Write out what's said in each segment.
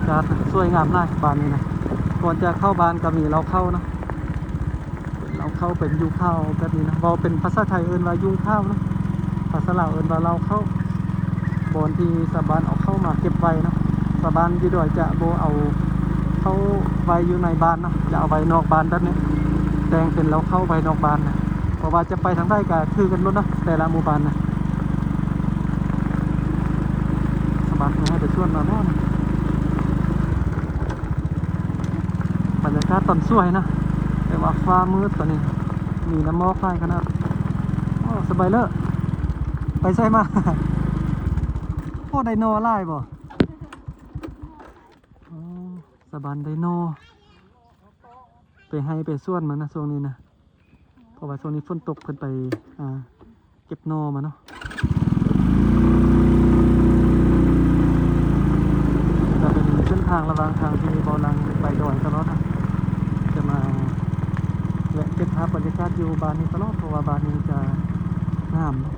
ກາດສວຍງາມຫຼາຍບ້ານນີ້ນະ. ກ່ອນຈະເຂົ້າບ້ານກໍມີເລົ້າເຂົ້າເນາະ ເປັນເລົ້າເຂົ້າ ເປັນຢູຄາວແບບນີ້ນະ. ເວົ້າເປັນພາສາໄທເອີ້ນວ່າຍຸງຄາວເນາະ, ພາສາລາວເອີ້ນວ່າເລົ້າເຂົ້າ. ບ່ອນທີ່ຊາວບ້ານເອົາເຂົ້າມາເກັບໄວ້ເນາະ. ຊາວບ້ານຢູ່ດອຍຈະບໍ່ເອົາເຂົ້າໄວ້ຢູ່ໃນບ້ານເນາະ, ຈະເອົາໄວ້ນອກບ້ານແບບນີ້, ແຕ່ງເປັນເລົ້າເຂົ້າໄວ້ນອກບ້ານນະ. ເພາະວ່າຈະໄປທາງໃດກໍຖືກັນໝົດເນາະ ແຕ່ລະໝູ່ບ້ານນະ. ສະບາຍ ເພິ່ນໃຫ້ໄປສວນມາບໍ່ນະ? ບັນຍາກາດຕອນສວຍນະ ແຕ່ວ່າຟ້າມືດຕອນນີ້ ມີນ້ຳໝອກຫຼາຍຂະໜາດ. ໂອ້ ສະບາຍເລີ ໄປໃສມາ? ໂອ້ ໄດ້ໜໍ່ຫຼາຍບໍ່? ອໍ ສະບານໄດ້ໜໍ່ ໄປໄຮ່ໄປສວນມານະຊ່ວງນີ້ນະ. ເພາະວ່າຊ່ວງນີ້ຝົນຕົກ ເພິ່ນໄປ ອ່າ ເກັບໜໍ່ມາເນາະ. ຈະເປັນເສັ້ນທາງລະຫວ່າງທາງທີ່ເບົາຫຼັງໄປດອຍຕະຫຼອດນະ, ຈະມາແວະເກັບພາບບັນຍາກາດຢູ່ບ້ານນີ້ຕະຫຼອດ ເພາະວ່າບ້ານນີ້ຈະງາມເນາະ.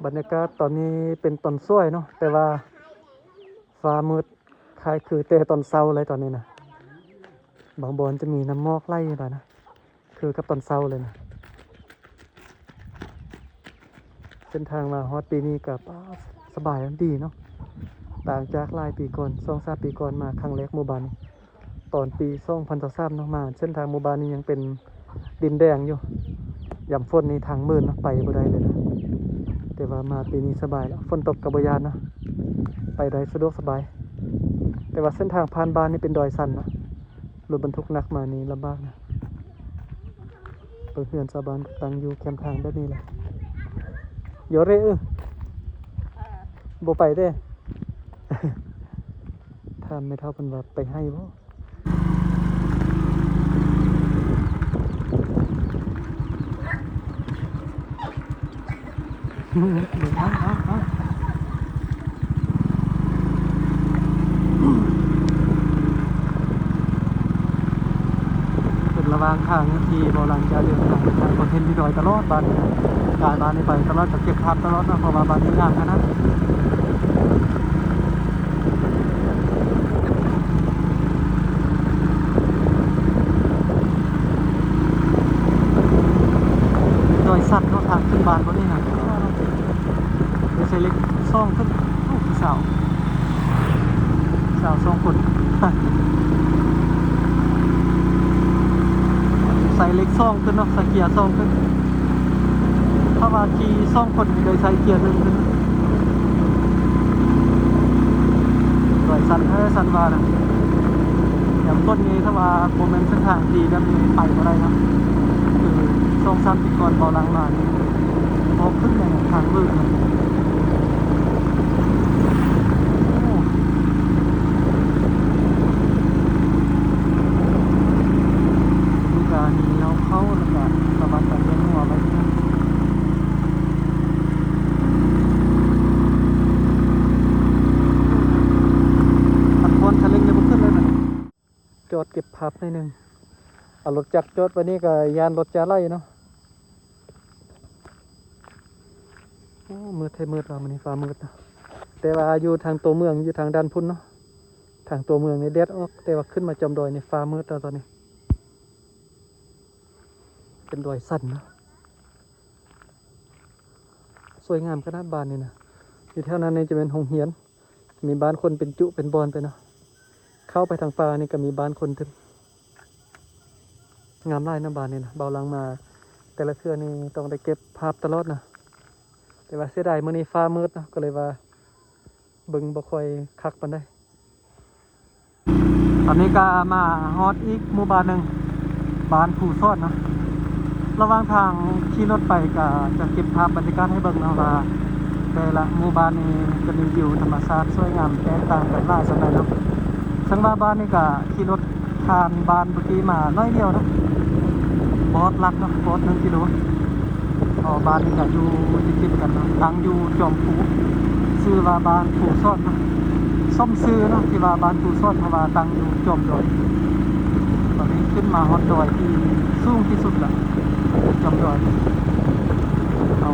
ບັນຍາກາດຕອນນີ້ເປັນຕອນສວຍເນາະ ແຕ່ວ່າຟ້າມືດ ຄ້າຍຄືແຕ່ຕອນເຊົ້າເລີຍຕອນນີ້ນະ. ບາງບ່ອນຈະມີນ້ຳໝອກໄຫຼມານະ ຄືກັບຕອນເຊົ້າເລີຍນະ. ເສັ້ນທາງມາຮອດປີນີ້ກໍ ປາ ສະບາຍດີເນາະ, ຕ່າງຈາກຫຼາຍປີກ່ອນ ສອງສາມປີກ່ອນ ມາຄັ້ງແລກໝູ່ບ້ານນີ້ ຕອນປີສອງພັນຊາວສາມເນາະ. ມາເສັ້ນທາງໝູ່ບ້ານນີ້ຍັງເປັນດິນແດງຢູ່, ຍາມຝົນນີ້ທາງມື່ນເນາະ ໄປບໍ່ໄດ້ເລີຍນະ. ແຕ່ວ່າມາປີນີ້ສະບາຍແລ້ວ, ຝົນຕົກກໍບໍ່ຢ້ານເນາະ, ໄປໄດ້ສະດວກສະບາຍ. ແຕ່ວ່າເສັ້ນທາງຜ່ານບ້ານນີ້ເປັນດອຍຊັນເນາະ, ລົດບັນທຸກໜັກມານີ້ລຳບາກນະ. ເບິ່ງເຮືອນຊາວບ້ານຕັ້ງຢູ່ແຄມທາງແບບນີ້ແຫຼະ. ຢໍເຣອ ບໍ່ໄປເດ້. ຖາມແມ່ເຖົ້າເພິ່ນວ່າໄປໄຮ່ບໍ່? ເອົາ ເອົາ ເອົາ ເປັນລະຫວ່າງທາງທີ່ເບົາຫຼັງຈະເດີນທາງໄປຖ່າຍຄອນເທັນຢູ່ດອຍຕະຫຼອດ. ບ້ານນີ້ ກາຍບ້ານນີ້ໄປຕະຫຼອດ ກໍເກັບພາບຕະຫຼອດເນາະ, ເພາະວ່າບ້ານນີ້ງາມຂະໜາດ. ດອຍຊັນເນາະ ທາງຂຶ້ນບ້ານບ່ອນນີ້ນະ. ໂດຍໃສ່ເຫຼັກສອງຂຶ້ນ. ໂອ້ ຜູ້ສາວ ສາວສອງຄົນ ໃສ່ເຫຼັກສອງຂຶ້ນເນາະ, ໃສ່ເກຍສອງຂຶ້ນ. ຖ້າວ່າຂີ່ສອງຄົນນີ້ ໂດຍໃສ່ເກຍໜຶ່ງຂຶ້ນ. ດອຍຊັນແທ້ຊັນວ່ານະ. ແຖມຕົ້ນນີ້ ຖ້າວ່າບໍ່ແມ່ນເສັ້ນທາງດີແບບນີ້ ໄປບໍ່ໄດ້ເນາະ. ຄືສອງສາມປີກ່ອນ ເບົາຫຼັງມານີ້ ພໍຂຶ້ນໄດ້ທາງເວີກເນາະ. ໂອ້ ນີ້ກະມີເລົ້າເຂົ້າ ແລ້ວກະສາມາດໄປລ້ຽງງົວໄວ້. ຄັນຜ່ອນຊາເລັງນີ້ບໍ່ຂຶ້ນເລີຍນະ. ຈອດເກັບພາບໜ້ອຍໜຶ່ງ. ເອົາລົດຈັກຈອດໄວ້ນີ້ກໍຢ້ານລົດຈະໄຫຼເນາະ. ໂອ້ ມືດແທ້ມືດວ່າ ມື້ນີ້ຟ້າມືດເນາະ. ແຕ່ວ່າຢູ່ທາງຕົວເມືອງ ຢູ່ທາງດ້ານພຸ້ນເນາະ, ທາງຕົວເມືອງນີ້ແດດອອກ, ແຕ່ວ່າຂຶ້ນມາຈອມດອຍນີ້ຟ້າມືດແລ້ວຕອນນີ້. ເປັນດອຍຊັນເນາະ. ສວຍງາມຂະໜາດບ້ານນີ້ນະ. ຢູ່ແຖວນັ້ນນີ້ຈະແມ່ນໂຮງຮຽນ. ມີບ້ານຄົນເປັນຈຸເປັນບ່ອນໄປເນາະ. ເຂົ້າໄປທາງປ່ານີ້ກໍມີບ້ານຄົນຕື່ມ. ງາມຫຼາຍນະບ້ານນີ້ນະ. ເບົາຫຼັງມາແຕ່ລະເທື່ອນີ້ຕ້ອງໄດ້ເກັບພາບຕະຫຼອດນະ. ແຕ່ວ່າເສຍດາຍມື້ນີ້ຟ້າມືດເນາະ, ກໍເລີຍວ່າເບິ່ງບໍ່ຄ່ອຍຄັກປານໃດ. ຕອນນີ້ກໍມາຮອດອີກໝູ່ບ້ານໜຶ່ງ ບ້ານພູສອນເນາະ. ລະຫວ່າງທາງຂີ່ລົດໄປກໍຈະເກັບພາບບັນຍາກາດໃຫ້ເບິ່ງເນາະ ວ່າແຕ່ລະໝູ່ບ້ານນີ້ຈະມີວິວທຳມະຊາດສວຍງາມແຕກຕ່າງກັນຫຼາຍສ່ຳໃດເນາະ. ເຊິ່ງວ່າບ້ານນີ້ກໍຂີ່ລົດຜ່ານບ້ານເມື່ອກີ້ມາໜ້ອຍດຽວເນາະ, ບໍ່ຮອດຫຼັກເນາະ, ບໍ່ຮອດໜຶ່ງກິໂລ. ເພາະບ້ານນີ້ກໍຢູ່ຕິດໆກັນເນາະ, ຕັ້ງຢູ່ຈອມພູ ຊື່ວ່າບ້ານພູສອນເນາະ. ສົມຊື່ເນາະ ທີ່ວ່າບ້ານພູສອນ ເພາະວ່າຕັ້ງຢູ່ຈອມດອຍ. ຕອນນີ້ຂຶ້ນມາຮອດດອຍທີ່ສູງທີ່ສຸດລະ ຈອມດອຍ. ເຮົາ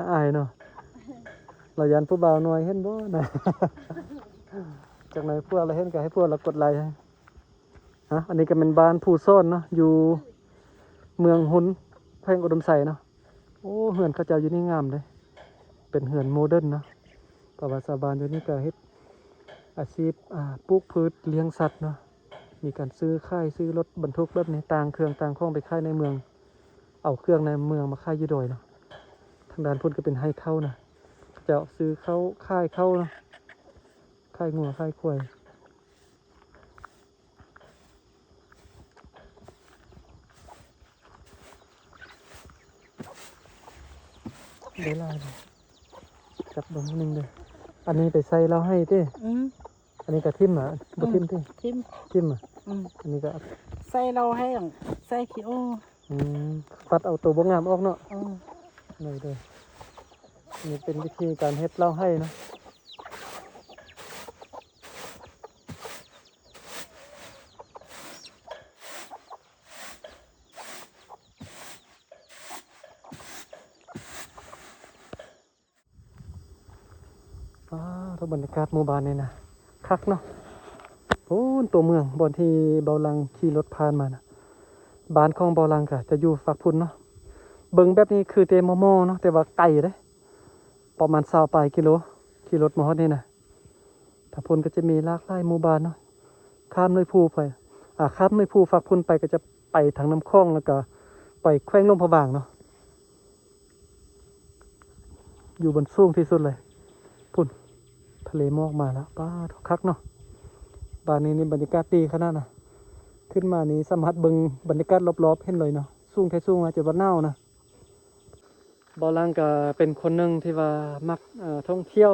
າອາຍເນາະ ລາວຢ້ານຜູ້ບ່າວນ້ອຍເຫັນບໍ່ນະ. ຈັກໜ່ອຍຜົວລາວເຫັນກໍໃຫ້ຜົວລາວກົດໄລໃຫ້. ອະ ອັນນີ້ກໍແມ່ນບ້ານພູຊ້ອນເນາະ ຢູ່ເມືອງຮຸນ ແຂວງອຸດົມໄຊເນາະ. ໂອ້ ເຮືອນເຂົາເຈົ້າຢູ່ນີ້ງາມເດ້ ເປັນເຮືອນໂມເດີນເນາະ. ເພາະວ່າຊາວບ້ານຢູ່ນີ້ກໍເຮັດອາຊີບ ອາ ປູກພືດ ລ້ຽງສັດເນາະ. ມີການຊື້ຂາຍ ຊື້ລົດບັນທຸກແບບນີ້ ຕ່າງເຄື່ອງຕ່າງຂອງໄປຂາຍໃນເມືອງ ເອົາເຄື່ອງໃນເມືອງມາຂາຍຢູ່ດອຍເນາະ. ທາງດ້ານພຸ້ນກໍເປັນໄຮ່ເຂົ້ານະ ເຂົາເຈົ້າຊື້ເຂົ້າ ຂາຍເຂົ້າເນາະ ຂາຍງົວຂາຍຄວາຍ. ໄດ້ຫຼາຍເດ້ ຈັບເບິ່ງໜຶ່ງເດີ. ອັນນີ້ໄປໃສ່ລາວໄຮ່ຕິ? ອືມ ອັນນີ້ກໍຖິ້ມນະ? ອືມ ບໍ່ຖິ້ມຕິ? ຖິ້ມ ຖິ້ມນະ? ອືມ ອັນນີ້ກໍໃສ່ລາວໄຮ່ ໃສ່ຂີ້ໂອ້. ອືມ ປັດເອົາໂຕບໍ່ງາມອອກເນາະ? ອືມ ໂດຍໆ ນີ້ເປັນວິທີການເຮັດລາວໄຮ່ເນາະ. ວ້າວ ບັນຍາກາດໝູ່ບ້ານນີ້ນະ ຄັກເນາະ. ໂອ້ ຕົວເມືອງ ບ່ອນທີ່ເບົາຫຼັງຂີ່ລົດຜ່ານມານະ ບ້ານຂອງເບົາຫຼັງກະຈະຢູ່ຟາກພຸ້ນເນາະ. ເບິ່ງແບບນີ້ຄືແຕ່ມໍ່ໆເນາະ ແຕ່ວ່າໄກເດ້ ປະມານຊາວປາຍກິໂລ ຂີ່ລົດມາຮອດນີ້ນະ. ທາງພຸ້ນກໍຈະມີຫຼາກຫຼາຍໝູ່ບ້ານເນາະ ຂ້າມໜ້ອຍພູໄປ ອາ ຂ້າມໜ້ອຍພູຟາກພຸ້ນໄປກໍຈະໄປທາງນ້ຳຂອງ ແລ້ວກໍໄປແຂວງຫຼວງພະບາງເນາະ ຢູ່ບົນສູງທີ່ສຸດເລີຍ. ພຸ້ນ ທະເລໝອກມາແລ້ວ ປ້າໂທ້ ຄັກເນາະ. ບ້ານນີ້ນີ້ບັນຍາກາດດີຂະໜາດນະ ຂຶ້ນມານີ້ສາມາດເບິ່ງບັນຍາກາດລອບໆເຫັນເລີຍເນາະ. ສູງແທ້ສູງ ອາດຈະວ່າໜາວນະ. ເບົາຫຼັງກະເປັນຄົນໜຶ່ງທີ່ວ່າມັກ ເອີ ທ່ອງທ່ຽວ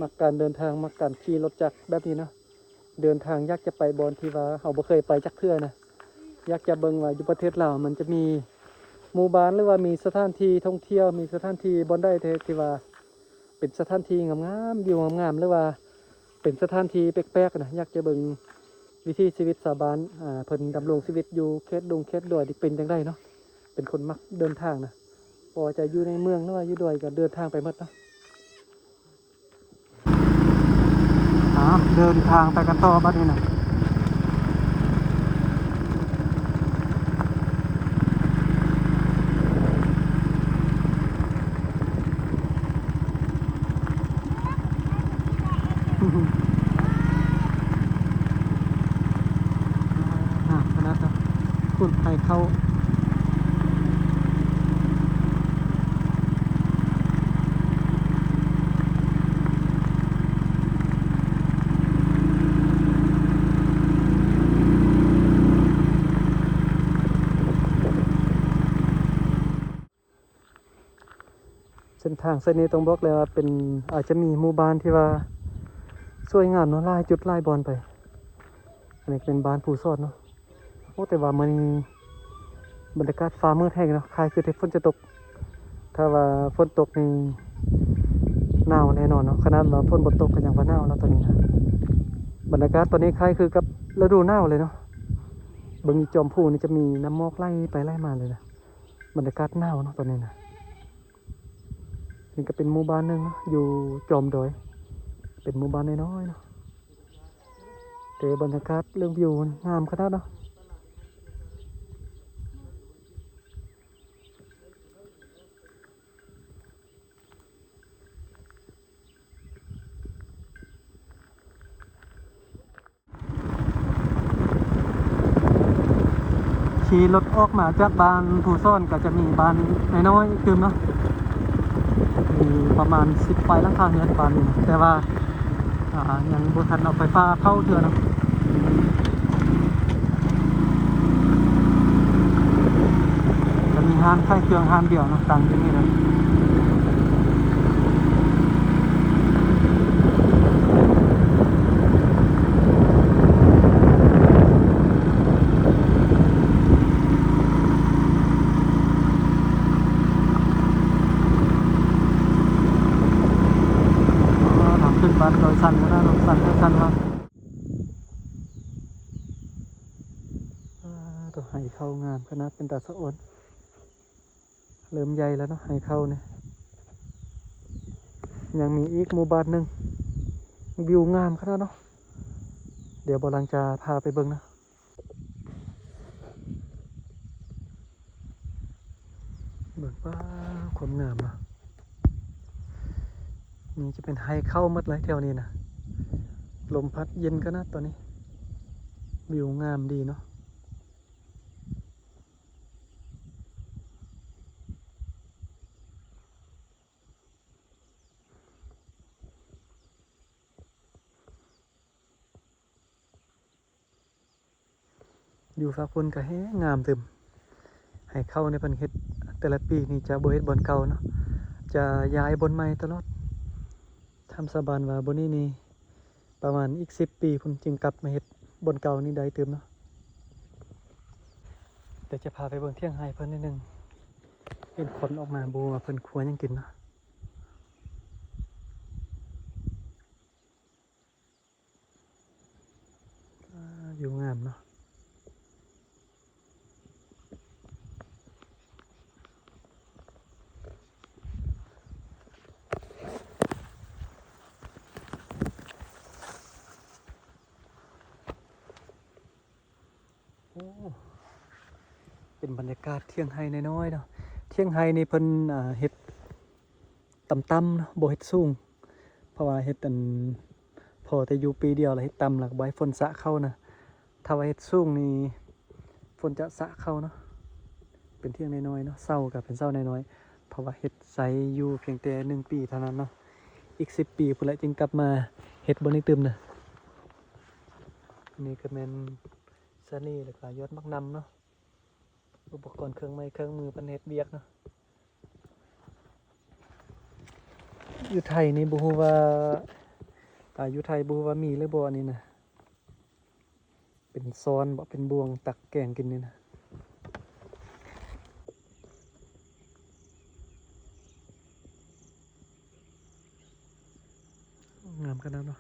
ມັກການເດີນທາງ ມັກການຂີ່ລົດຈັກແບບນີ້ເນາະ. ເດີນທາງຢາກຈະໄປບ່ອນທີ່ວ່າເຮົາບໍ່ເຄີຍໄປຈັກເທື່ອນະ ຢາກຈະເບິ່ງວ່າຢູ່ປະເທດລາວມັນຈະມີໝູ່ບ້ານ ຫຼືວ່າມີສະຖານທີ່ທ່ອງທ່ຽວ ມີສະຖານທີ່ບ່ອນໃດແທ້ທີ່ວ່າເປັນສະຖານທີ່ງາມໆ ວິວງາມໆ ຫຼືວ່າ ເປັນສະຖານທີ່ແປກໆນະ ຢາກຈະເບິ່ງວິຖີຊີວິດຊາວບ້ານ ອາ ເພິ່ນດຳລົງຊີວິດຢູ່ເຂດດົງເຂດດອຍນີ້ເປັນຈັ່ງໃດເນາະ. ເປັນຄົນມັກເດີນທາງນະ ບໍ່ວ່າຈະຢູ່ໃນເມືອງ ຫຼືວ່າຢູ່ດອຍກໍເດີນທາງໄປໝົດເນາະ. ອາ ເດີນທາງໄປກັນຕໍ່ບັດນີ້ນະ. ງາມຂະໜາດເນາະ ພຸ້ນໄຮ່ເຂົ້າ. ເສັ້ນທາງເສັ້ນນີ້ຕ້ອງບອກເລີຍວ່າເປັນ ອາດຈະມີໝູ່ບ້ານທີ່ວ່າສວຍງາມເນາະ ຫຼາຍຈຸດຫຼາຍບ່ອນໄປ. ອັນນີ້ເປັນບ້ານພູສອດເນາະ. ໂອ້ ແຕ່ວ່າມື້ນີ້ບັນຍາກາດຟ້າມືດແຮງເນາະ ຄ້າຍຄືແຕ່ຝົນຈະຕົກ. ຖ້າວ່າຝົນຕົກນີ້ໜາວແນ່ນອນເນາະ ຂະໜາດວ່າຝົນບໍ່ຕົກກໍຍັງວ່າໜາວແລ້ວຕອນນີ້ນະ. ບັນຍາກາດຕອນນີ້ຄ້າຍຄືກັບລະດູໜາວເລີຍເນາະ. ເບິ່ງຢູ່ຈອມພູນີ້ຈະມີນ້ຳໝອກໄຫຼໄປໄຫຼມາເລີຍນະ. ບັນຍາກາດໜາວເນາະຕອນນີ້ນະ. ນີ້ກໍເປັນໝູ່ບ້ານໜຶ່ງເນາະ ຢູ່ຈອມດອຍ ເປັນໝູ່ບ້ານນ້ອຍໆເນາະ ແຕ່ບັນຍາກາດເລື່ອງວິວມັນງາມຂະໜາດເນາະ. ຂີ່ລົດອອກມາຈາກບ້ານພູສອນ ກໍຈະມີບ້ານນ້ອຍໆອີກຕື່ມເນາະ ມີປະມານສິບປາຍຫຼັງຄາເຮືອນບ້ານນີ້ນະ ແຕ່ວ່າ ອ່າ ຍັງບໍ່ທັນເອົາໄຟຟ້າເຂົ້າເທື່ອເນາະ. ຈະມີຮ້ານຂາຍເຄື່ອງຮ້ານດຽວເນາະ ຕັ້ງຢູ່ນີ້ເລີຍ. ດອຍຊັນນະ ດອຍຊັນ ດອຍຊັນວ່າ ອາ ໂຕໄຮ່ເຂົ້າງາມຂະໜາດ ເປັນຕາສະອອນ. ເລີ່ມໃຫຍ່ແລ້ວເນາະ ໄຮ່ເຂົ້ານີ້. ຍັງມີອີກໝູ່ບ້ານໜຶ່ງ ວິວງາມຂະໜາດເນາະ. ດຽວບ່າວຫຼັງຈະພາໄປເບິ່ງເນາະ. ເບິ່ງ ປ້າ ຄວາມງາມເນາະ. ນີ້ຈະເປັນໄຮ່ເຂົ້າໝົດເລີຍແຖວນີ້ນະ. ລົມພັດເຢັນຂະໜາດຕອນນີ້. ວິວງາມດີເນາະ. ຢູ່ຟາກພຸ້ນກະແຮງງາມຕື່ມ. ໄຮ່ເຂົ້ານີ້ເພິ່ນເຮັດແຕ່ລະປີນີ້ຈະບໍ່ເຮັດບ່ອນເກົ່າເນາະ, ຈະຍ້າຍບ່ອນໃໝ່ຕະຫຼອດ. ຄຳສາບານວ່າບ່ອນນີ້ນີ້ປະມານອີກສິບປີພຸ້ນຈຶ່ງກັບມາເຮັດບ່ອນເກົ່ານີ້ໄດ້ຕື່ມເນາະ. ດຽວຈະພາໄປເບິ່ງຖຽງໄຮ່ເພິ່ນໜ້ອຍໜຶ່ງ. ເຫັນຄົນອອກມາ ບໍ່ຮູ້ວ່າເພິ່ນຄົວຫຍັງກິນເນາະ. ອາ ວິວງາມເນາະ. ໂອ້ ເປັນບັນຍາກາດຖຽງໄຮ່ນ້ອຍໆເນາະ. ຖຽງໄຮ່ນີ້ເພິ່ນ ອາ ເຮັດຕ່ຳໆເນາະ ບໍ່ເຮັດສູງ. ເພາະວ່າເຮັດອັນ ພໍແຕ່ຢູ່ປີດຽວ ແລ້ວເຮັດຕ່ຳ ແລ້ວກໍບໍ່ໃຫ້ຝົນສະເຂົ້ານະ. ຖ້າວ່າເຮັດສູງນີ້ຝົນຈະສະເຂົ້າເນາະ. ເປັນຖຽງນ້ອຍໆເນາະ, ເສົາກໍເປັນເສົານ້ອຍໆ ເພາະວ່າເຮັດໃຊ້ຢູ່ພຽງແຕ່ໜຶ່ງປີເທົ່ານັ້ນເນາະ. ອີກສິບປີພຸ້ນແຫຼະຈຶ່ງກັບມາເຮັດບ່ອນນີ້ຕື່ມນະ. ອັນນີ້ກໍແມ່ນສາລີ ແລ້ວກໍຍອດໝາກນຳເນາະ. ອຸປະກອນເຄື່ອງໄມ້ເຄື່ອງມືເພິ່ນເຮັດວຽກເນາະ. ຢູ່ໄທນີ້ບໍ່ຮູ້ວ່າ ອາ ຢູ່ໄທບໍ່ຮູ້ວ່າມີຫຼືບໍ່ ອັນນີ້ນະ. ເປັນຊ້ອນບໍ ເປັນບ່ວງຕັກແກງກິນນີ້ນະ. ງາມຂະໜາດເນາະ.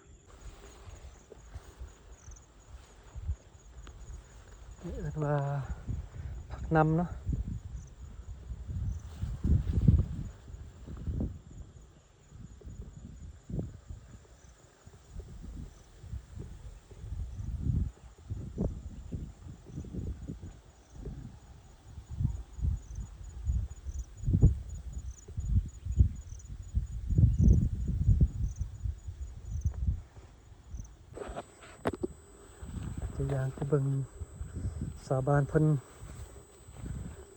ເອີ້ນວ່າຜັກນຳເນາະ. ຈະຍ່າງໄປເບິ່ງຊາວບ້ານເພິ່ນ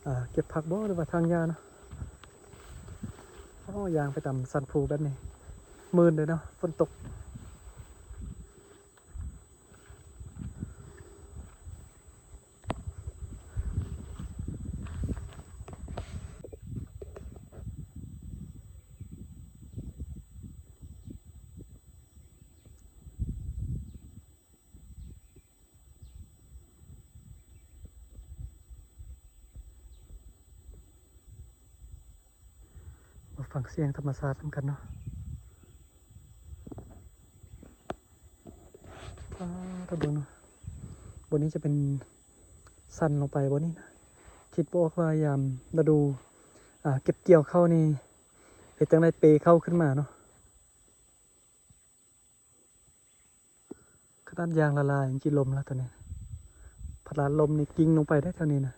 ອາ ເກັບຜັກບໍ ຫຼືວ່າຖາງຫຍ້າເນາະ. ໂອ້ ຍ່າງໄປຕາມສັນພູແບບນີ້ ມື່ນເດ້ເນາະ ຝົນຕົກ. ມາຟັງສຽງທຳມະຊາດນຳກັນເນາະ. ປາດ ເບິ່ງເນາະ ບ່ອນນີ້ຈະເປັນຊັນລົງໄປ ບ່ອນນີ້ນະ. ຄິດບໍ່ອອກວ່າຍາມລະດູ ອາ ເກັບກ່ຽວເຂົ້ານີ້ ເຮັດຈັ່ງໃດເປເຂົ້າຂຶ້ນມາເນາະ. ຂະໜາດຢາງລະລາຍຍັງຊິລົ້ມລະໂຕນີ້. ພະລາດລົ້ມນີ້ກິ້ງລົງໄປໄດ້ແຖວນີ້ນະ.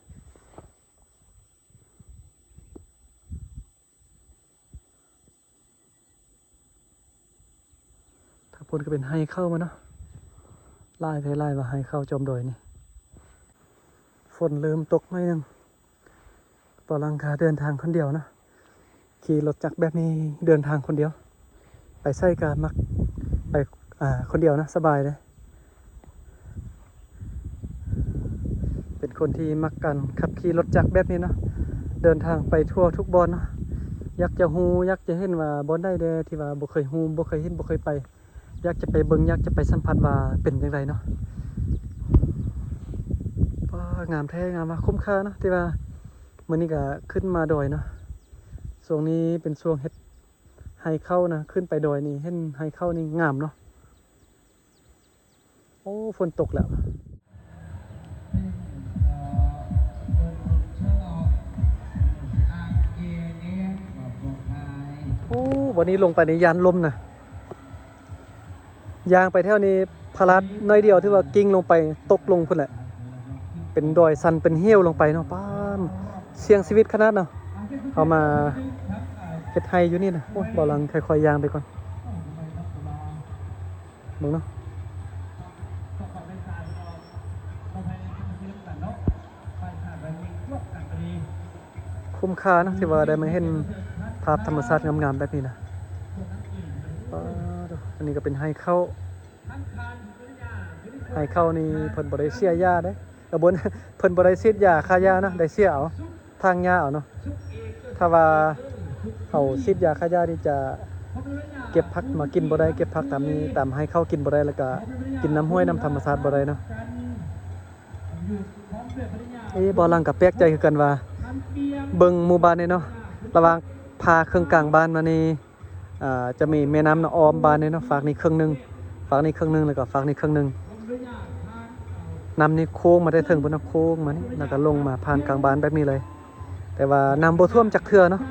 ທາງພຸ້ນກໍເປັນໄຮ່ເຂົ້າໝົດເນາະ. ຫຼາຍແທ້ຫຼາຍວ່າ ໄຮ່ເຂົ້າຈອມດອຍນີ້. ຝົນເລີ່ມຕົກໜ້ອຍໜຶ່ງ. ບ່າວຫຼັງກະເດີນທາງຄົນດຽວເນາະ, ຂີ່ລົດຈັກແບບນີ້ເດີນທາງຄົນດຽວ ໄປໃສກະມັກໄປ ອາ ຄົນດຽວເນາະ ສະບາຍເດ້. ເປັນຄົນທີ່ມັກການຂັບຂີ່ລົດຈັກແບບນີ້ເນາະ, ເດີນທາງໄປທົ່ວທຸກບ່ອນເນາະ. ຢາກຈະຮູ້ ຢາກຈະເຫັນວ່າບ່ອນໃດແດ່ທີ່ວ່າບໍ່ເຄີຍຮູ້ ບໍ່ເຄີຍເຫັນ ບໍ່ເຄີຍໄປ ຢາກຈະໄປເບິ່ງ ຢາກຈະໄປສຳຜັດວ່າເປັນຈັ່ງໃດເນາະ. ວ້າ ງາມແທ້ງາມວ່າ ຄຸ້ມຄ່າເນາະ ທີ່ວ່າມື້ນີ້ກະຂຶ້ນມາດອຍເນາະ. ຊ່ວງນີ້ເປັນຊ່ວງເຮັດ ໄຮ່ເຂົ້ານະ ຂຶ້ນໄປດອຍນີ້ເຫັນໄຮ່ເຂົ້ານີ້ງາມເນາະ. ໂອ້ ຝົນຕົກແລ້ວ. ໂອ້ ວັນນີ້ລົງໄປໃນຢ້ານລົມນະ. ຍ່າງໄປແຖວນີ້ພະລາດໜ້ອຍດຽວ ຖືວ່າກິ້ງລົງໄປຕົກລົງພຸ້ນແຫຼະ. ເປັນດອຍຊັນເປັນເຫວລົງໄປເນາະ. ປ້າ ສ່ຽງຊີວິດຂະໜາດເນາະ. ເຮົາມາເຮັດໄຮ່ຢູ່ນີ້ນະ. ໂອ້ຍ ບ່າວຫຼັງຄ່ອຍໆຍ່າງໄປກ່ອນ. ເບິ່ງເນາະ. ຄຸ້ມຄ່າເນາະ ທີ່ວ່າໄດ້ມາເຫັນພາບທຳມະຊາດງາມໆແບບນີ້ນະ. ປາດໂທ້ ອັນນີ້ກໍເປັນໄຮ່ເຂົ້າ. ໄຮ່ເຂົ້ານີ້ເພິ່ນບໍ່ໄດ້ເສຍຢາເດ້. ເອີ ບໍ່ ເພິ່ນບໍ່ໄດ້ສີດຢາຂ້າຫຍ້າເນາະ ໄດ້ເສຍເອົາ ຖາງຫຍ້າເອົາເນາະ. ຖ້າວ່າເຮົາສີດຢາຂ້າຫຍ້ານີ້ຈະເກັບຜັກມາກິນບໍ່ໄດ້ ເກັບຜັກຕາມນີ້ ຕາມໄຮ່ເຂົ້າກິນບໍ່ໄດ້ ແລ້ວກະກິນນ້ຳຫ້ວຍນ້ຳທຳມະຊາດບໍ່ໄດ້ເນາະ. ເອ ບ່າວຫຼັງກໍແປກໃຈຄືກັນວ່າ ເບິ່ງໝູ່ບ້ານນີ້ເນາະ ລະຫວ່າງພາເຄິ່ງກາງບ້ານມານີ້ ອ່າ ຈະມີແມ່ນ້ຳນະອ້ອມບ້ານເດ້ເນາະ ຟາກນີ້ເຄິ່ງໜຶ່ງ ຟາກນີ້ເຄິ່ງໜຶ່ງ ແລ້ວກໍຟາກນີ້ເຄິ່ງໜຶ່ງ. ນ້ຳນີ້ໂຄ້ງມາແຕ່ເທິງພຸ້ນເນາະ ໂຄ້ງມານີ້ ແລ້ວກໍລົງມາຜ່ານກາງບ້ານແບບນີ້ເລີຍ. ແຕ່ວ່ານ້ຳບໍ່ຖ້ວມຈັກເທື່ອເນາະ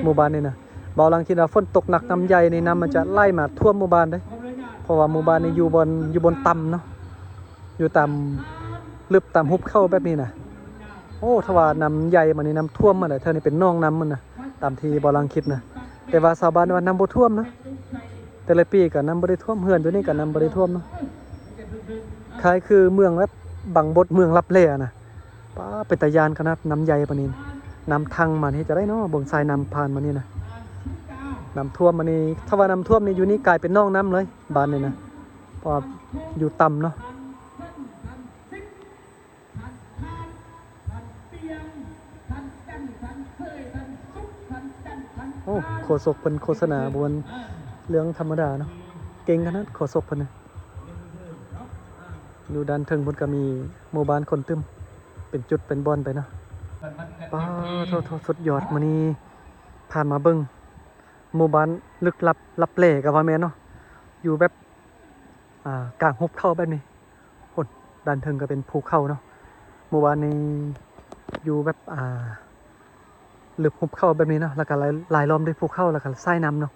ໝູ່ບ້ານນີ້ນະ. ບ່າວຫຼັງຄິດວ່າຝົນຕົກໜັກນ້ຳໃຫຍ່ນີ້ ນ້ຳມັນຈະໄຫຼມາຖ້ວມໝູ່ບ້ານເດ້ ເພາະວ່າໝູ່ບ້ານນີ້ຢູ່ບ່ອນ ຢູ່ບ່ອນຕ່ຳເນາະ ຢູ່ຕາມ ລຶບຕາມຫຸບເຂົາແບບນີ້ນະ. ໂອ້ ຖ້າວ່ານ້ຳໃຫຍ່ມານີ້ ນ້ຳຖ້ວມໝົດແຫຼະ ແຖວນີ້ເປັນໜອງນ້ຳໝົດນະ ຕາມທີ່ບ່າວຫຼັງຄິດນະ. ແຕ່ວ່າຊາວບ້ານວ່ານ້ຳບໍ່ຖ້ວມນະ ແຕ່ລະປີກໍນ້ຳບໍ່ໄດ້ຖ້ວມ ເຮືອນຢູ່ນີ້ກໍນ້ຳບໍ່ໄດ້ຖ້ວມເນາະ. ຄ້າຍຄືເມືອງແບບບັງບົດ ເມືອງລັບແລນະ. ປ້າ ເປັນຕາຢ້ານຂະໜາດ ນ້ຳໃຫຍ່ປານນີ້ ນ້ຳທັງມານີ້ຈະໄດ້ເນາະ. ເບິ່ງສາຍນ້ຳຜ່ານມານີ້ນະ ນ້ຳຖ້ວມມານີ້ ຖ້າວ່ານ້ຳຖ້ວມນີ້ ຢູ່ນີ້ກາຍເປັນໜອງນ້ຳເລີຍ ບ້ານນີ້ນະ ເພາະວ່າຢູ່ຕ່ຳເນາະ. ໂອ້ ໂຄສົກເພິ່ນໂຄສະນາບໍ່ແມ່ນເລື່ອງທຳມະດາເນາະ ເກັ່ງຂະໜາດໂຄສົກເພິ່ນນະ. ຢູ່ດ້ານເທິງພຸ້ນກໍມີໝູ່ບ້ານຄົນຕື່ມ ເປັນຈຸດເປັນບ່ອນໄປເນາະ. ປາໂທ້ ສຸດຍອດ ມື້ນີ້ພາມາເບິ່ງໝູ່ບ້ານລຶກລັບ ລັບແລກໍວ່າແມ່ນເນາະ ຢູ່ແບບ ອ່າ ກາງຫຸບເຂົາແບບນີ້. ພຸ້ນ ດ້ານເທິງກໍເປັນພູເຂົາເນາະ. ໝູ່ບ້ານນີ້ຢູ່ແບບ ອ່າ ລຶບຫຸບເຂົາແບບນີ້ເນາະ ແລ້ວກໍລາຍ ລາຍລ້ອມດ້ວຍພູເຂົາ ແລ້ວກໍສາຍນ້ຳເນາະ.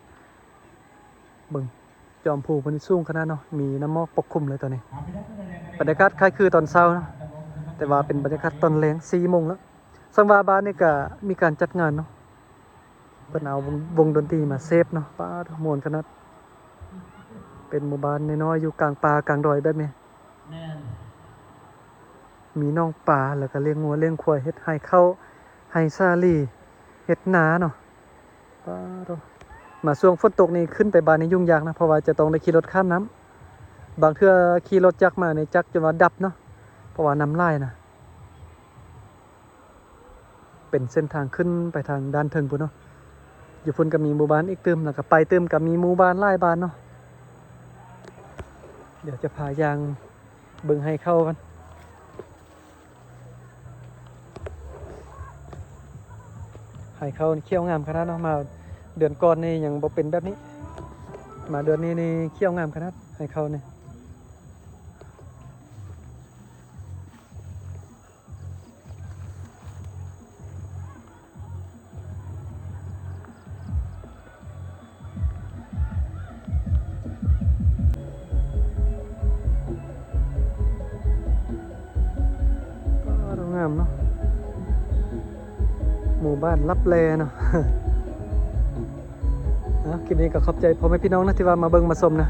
ເບິ່ງ ຈອມພູເພິ່ນສູງຂະໜາດເນາະ ມີນ້ຳໝອກປົກຄຸມເລີຍຕອນນີ້. ບັນຍາກາດຄ້າຍຄືຕອນເຊົ້າເນາະ ແຕ່ວ່າເປັນບັນຍາກາດຕອນແລງ ສີ່ໂມງແລ້ວ. ສັງວ່າບ້ານນີ້ກະມີການຈັດງານເນາະ ເພິ່ນເອົາວົງ ວົງດົນຕີມາເສບເນາະ. ປາດ ມ່ວນຂະໜາດ ເປັນໝູ່ບ້ານນ້ອຍໆ ຢູ່ກາງປ່າກາງດອຍແບບນີ້. ແມ່ນ ມີໜອງປາ ແລ້ວກະລ້ຽງງົວລ້ຽງຄວາຍ ເຮັດໄຮ່ເຂົ້າ ໄຮ່ສາລີ ເຮັດນາເນາະ. ປາໂທ້ ມາຊ່ວງຝົນຕົກນີ້ ຂຶ້ນໄປບ້ານນີ້ຫຍຸ້ງຍາກນະ ເພາະວ່າຈະຕ້ອງໄດ້ຂີ່ລົດຂ້າມນ້ຳ ບາງເທື່ອຂີ່ລົດຈັກມານີ້ ຈັກຈົນວ່າດັບເນາະ ເພາະວ່ານ້ຳຫຼາຍນະ. ເປັນເສັ້ນທາງຂຶ້ນໄປທາງດ້ານເທິງພຸ້ນເນາະ. ຢູ່ພຸ້ນກໍມີໝູ່ບ້ານອີກຕື່ມ ແລ້ວກໍໄປຕື່ມກໍມີໝູ່ບ້ານຫຼາຍບ້ານເນາະ. ດຽວຈະພາຍ່າງເບິ່ງໄຮ່ເຂົ້າກັນ. ໄຮ່ເຂົ້າຂຽວງາມຂະໜາດເນາະ. ມາເດືອນກ່ອນນີ້ຍັງບໍ່ເປັນແບບນີ້ ມາເດືອນນີ້ນີ້ຂຽວງາມຂະໜາດ ໄຮ່ເຂົ້ານີ້. ວ້າວ ງາມເນາະ ໝູ່ບ້ານລັບແລເນາະ. ເອົາ ຄລິບນີ້ກໍຂອບໃຈພໍ່ແມ່ພີ່ນ້ອງນະ ທີ່ວ່າມາເບິ່ງມາຊົມນະ.